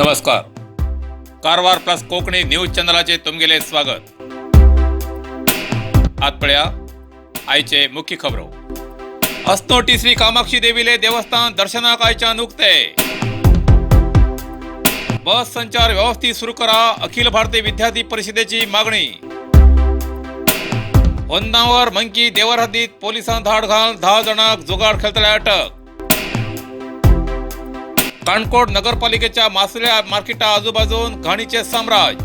नमस्कार, Karwar plus Konkani news चॅनलाचे तुमगेले स्वागत. आत पळया आयचे मुख्य खबरो. अस्नोटी श्री कामाक्षी देवीले देवस्थान दर्शनाक आयच्यान उक्ते. बस संचार व्यवस्थित सुरू करा, अखिल भारतीय विद्यार्थी परिषदेची मागणी. होन्नावर मंकी देवर हद्दीत पोलिसां धाड घाल 10 जाणांक जुगार खेळतले अटक. काणकोण नगरपालिकेच्या मासळ्या मार्केटा आजूबाजून घाणीचे साम्राज्य.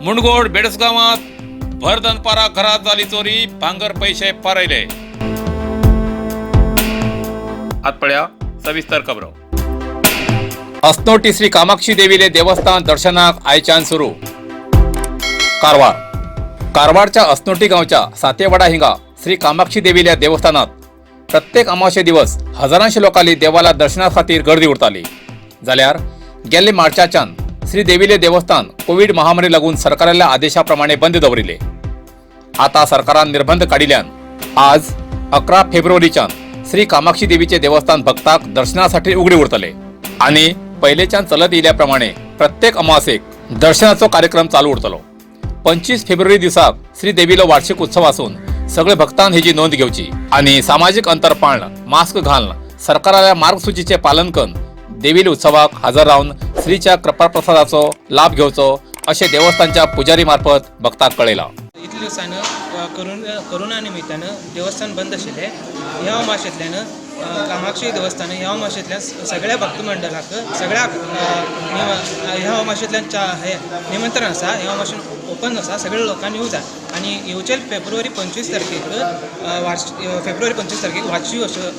मुंडगोड बेडसगावात भर दनपारा घरात झाली चोरी, भांगर पैसे फारयले. आत पळया सविस्तर खबरो. अस्नोटी श्री कामाक्षी देवीले देवस्थान दर्शनाक आयच्यान सुरू. कारवार. कारवारच्या अस्नोटी गावच्या सातेवाडा हिंगा श्री कामाक्षी देवील्या देवस्थानात प्रत्येक अमावस्ये दिवस हजारांशे लोकांनी देवाला दर्शना खातीर गर्दी उरताली. जाल्यार गेल्ले मार्चाच्यान श्री देवीले देवस्थान कोवीड महामारी लागून सरकाराल्या आदेशाप्रमाणे बंद दवरिले. आता सरकारान निर्बंध काडिल्यान आज 11 फेब्रुवारीच्यान श्री कामाक्षी देवीचे देवस्थान भक्ताक दर्शनासाठी उघडे उरतले आणि पहिलेच्यान चलत येयल्याप्रमाणे प्रत्येक अमावास्येक दर्शनाचो कार्यक्रम चालू उरतलो. 25 फेब्रुवारी दिसाक श्री देवीलो वार्षिक उत्सव असून सगळे भक्तान हेजी नोंद घेवची आणि सामाजिक अंतर पाळणं, मास्क घालणं, सरकाराच्या मार्गसूचीचे पालन करून देवील उत्सवाक हजर रावन श्रीच्या कृपाप्रसादाचो लाभ घेवचो अशें देवस्थानच्या पुजारी मार्फत भक्ताक कळयलां. इतले दिवसान करोना निमित्तान देवस्थान बंद आशिल्लें. ह्या अमाशेंतल्यान कामाक्षी देवस्थान ह्या अमाशेंतल्यान सगळ्या भक्त मंडळाक सगळ्या ह्या अमाशेंतल्यान चा हे निमंत्रण आसा. ह्या अमाशेन ओपन आसा, सगळ्या लोकांनी येवं जाय आनी येवचे फेब्रुवारी 25 तारखेक फेब्रुवारी 25 तारखेक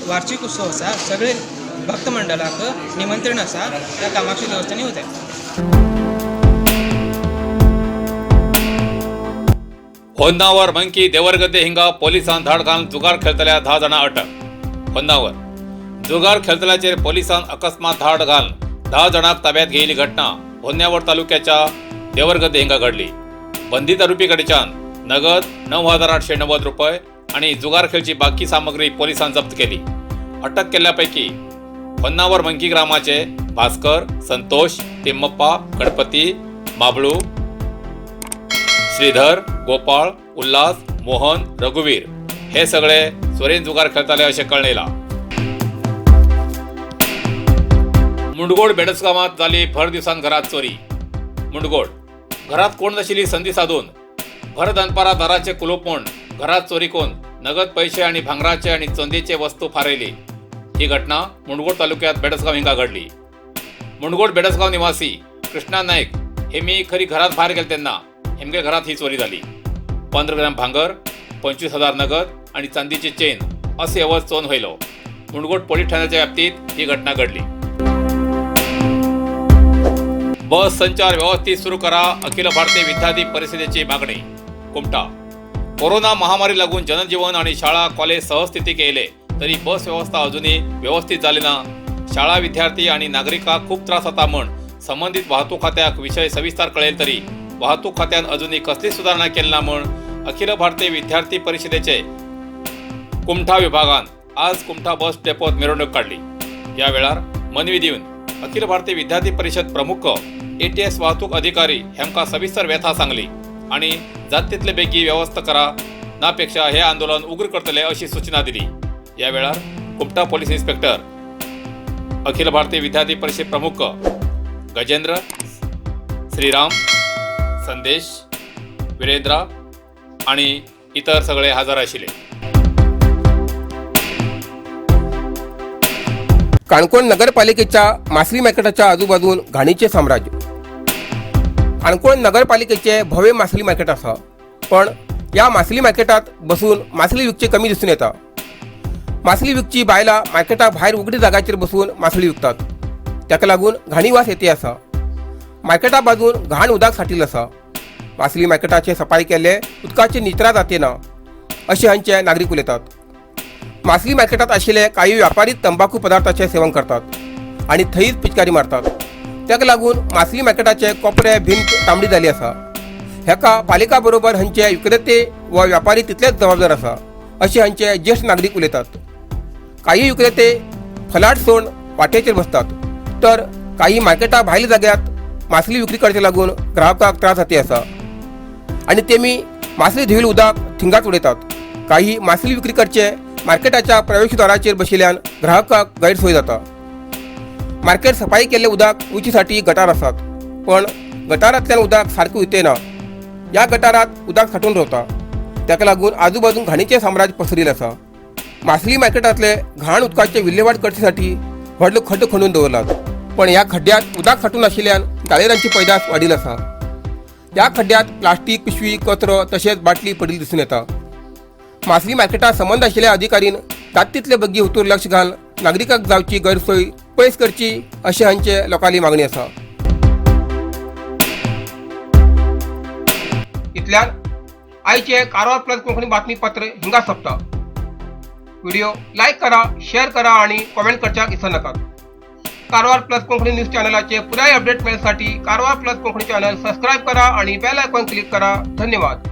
वार्षिक उत्सव आसा. सगळे भक्त मंडळाक निमंत्रण आसा, त्या कामाक्षी देवस्थान येवं जाय. होन्नावर मंकी देवरगद्दे हिंगा पोलिसान धाड घालून जुगार खेळतल्या 10 जाणां अटक. होन्नावर जुगार खेळतल्याचेर पोलिसान अकस्मात धाड घालून 10 जाणांक ताब्यात घेयली. घटना होन्नावर तालुक्याच्या देवरगद्दे हिंगा घडली. बंदित आरोपी कडच्यान नगद 9890 रुपये आणि जुगार खेळची बाकी सामग्री पोलिसान जप्त केली. अटक केल्ल्यापैकी होन्नावर मंकी ग्रामाचे भास्कर, संतोष, तिम्मप्पा, गणपती, माबळू, श्रीधर, गोपाळ, उल्हास, मोहन, रघुवीर हे सगळे चोरयेन जुगार खेळताले अशें कळ्ळें. मुंडगोड बेडसगावात जाली भर दिवसान घरात चोरी. मुंडगोड घरात कोण नाशिल्ली संधी साधून भर दनपारा दाराचे कुलूप मोडून घरात चोरी करून नगद पैसे आणि भांगराचे आणि चांदीचे वस्तू फारयली. ही घटना मुंडगोड तालुक्यात बेडसगाव हिंगा घडली. मुंडगोड बेडसगाव निवासी कृष्णा नाईक हे मी खरी घरात बाहेर गेले तेन्ना हेमगे घरात ही चोरी झाली. 15 ग्रॅम भांगर, 25,000 नगद आणि चांदीची चेन असे एवज चोन व्हयलो. मुंडगोड पोलीस ठाण्याच्या व्याप्तीत ही घटना घडली. बस संचार व्यवस्थित सुरू करा, अखिल भारतीय विद्यार्थी परिषदेची मागणी. कुमठा. कोरोना महामारी लागून जनजीवन आणि शाळा कॉलेज सहजस्थितीक येयले तरी बस व्यवस्था अजूनही व्यवस्थित झाली ना. शाळा विद्यार्थी आणि नागरिकांक खूप त्रास जाता म्हण संबंधित वाहतूक खात्याक विषय सविस्तर कळेल तरी वाहतूक खात्यान अजूनही कसलीच सुधारणा केली ना म्हण अखिल भारतीय विद्यार्थी परिषदेचे कुमठा विभागान आज कुमठा बस डेपोत मिरवणूक काढली. या वेळार मनवी दिवन अखिल भारतीय विद्यार्थी परिषद प्रमुख एटीएस वाहतूक अधिकारी हेमका सविस्तर व्यथा सांगली आणि जात तितले बेगी व्यवस्था करा नापेक्षा हे आंदोलन उग्र करतले अशी सूचना दिली. या वेळार कुमठा पोलीस इन्स्पेक्टर, अखिल भारतीय विद्यार्थी परिषद प्रमुख गजेंद्र, श्रीराम, संदेश, वीरेंद्र आणि इतर सगळे हजर आशिल्ले. काणकोण नगरपालिकेच्या मासळी मार्केटाच्या आजूबाजून घाणीचे साम्राज्य. काणकोण नगरपालिकेचे भव्य मासळी मार्केट आसा, पण ह्या मासळी मार्केटात बसून मासळी विकची कमी दिसून येता. मासळी विकची बायलां मार्केटा भायर उगडी जाग्याचेर बसून मासळी विकतात. ताका लागून घाणी वास येते आसा. मार्केटा बाजून घाण उदक साठिल्लें आसा. मासळी मार्केटाचे सफाई केल्ले उदकाचे निचरा जाते ना अशें हांचे नागरीक उलयतात. मासळी मार्केटात आशिल्ले काही व्यापारी तंबाखू पदार्थाचे सेवन करतात आणि थंयच पिचकारी मारतात. ताका लागून मासळी मार्केटाचे कोपरे भिंत तांबडी जाली आसा. हेका पालिका बरोबर हांचे विक्रेते व व्यापारी तितलेच जबाबदार आसा अशें हांचे ज्येश्ठ नागरीक उलयतात. काही विक्रेते फलाट सोड वाटेचेर बसतात तर काही मार्केटा भायल्या जाग्यात मासली विक्री करचे लागून ग्राहकाक त्रास जाती आसा आनी तेमी मासली धुयिल्लें उदक थिंगाच उडयतात. काही मासली विक्री करचे मार्केटाच्या प्रवेशद्वाराचेर बशिल्ल्यान ग्राहकाक गैरसोय जाता. मार्केट सफाई केल्ले उदक वचीसाठी गटार आसात, पण गटारांतल्यान उदक सारकें वयतना ह्या गटारात उदक साठून रावता. ताका लागून आजूबाजून घाणीचें साम्राज्य पसरिल्लें आसा. मासली मार्केटांतले घाण उदकाचे विल्हेवाट करचेसाठी व्हडलो खड्डो खणून दवरलात, पण ह्या खड्ड्यांत उदक साठून आशिल्ल्यान जाळेरांची पैदास वाडिल्ली आसा. ह्या खड्ड्यांत प्लास्टीक पिशवी, कचरो तशेंच बाटली पडिल्ली दिसून येता. मासली मार्केटा संबंद आशिल्ल्या अधिकारीन जाता तितले बेगी हुतूर लक्ष घालून नागरिकांक जावची गैरसोय पयस करची अशें हांचे लोकांली मागणी आसा. इतल्यान आयचे कारवार प्लस कोंकणी बातमीपत्र हिंगा सोंपता. व्हिडिओ लायक करा, शेअर करा आणि कमेंट करच्याक विसर नाकात. कारवार प्लस कोंकणी न्यूज चॅनलाचे पुराय अपडेट मेळसाठी Karwar plus Konkani channel subscribe करा आणि बेल आयकॉन क्लिक करा. धन्यवाद.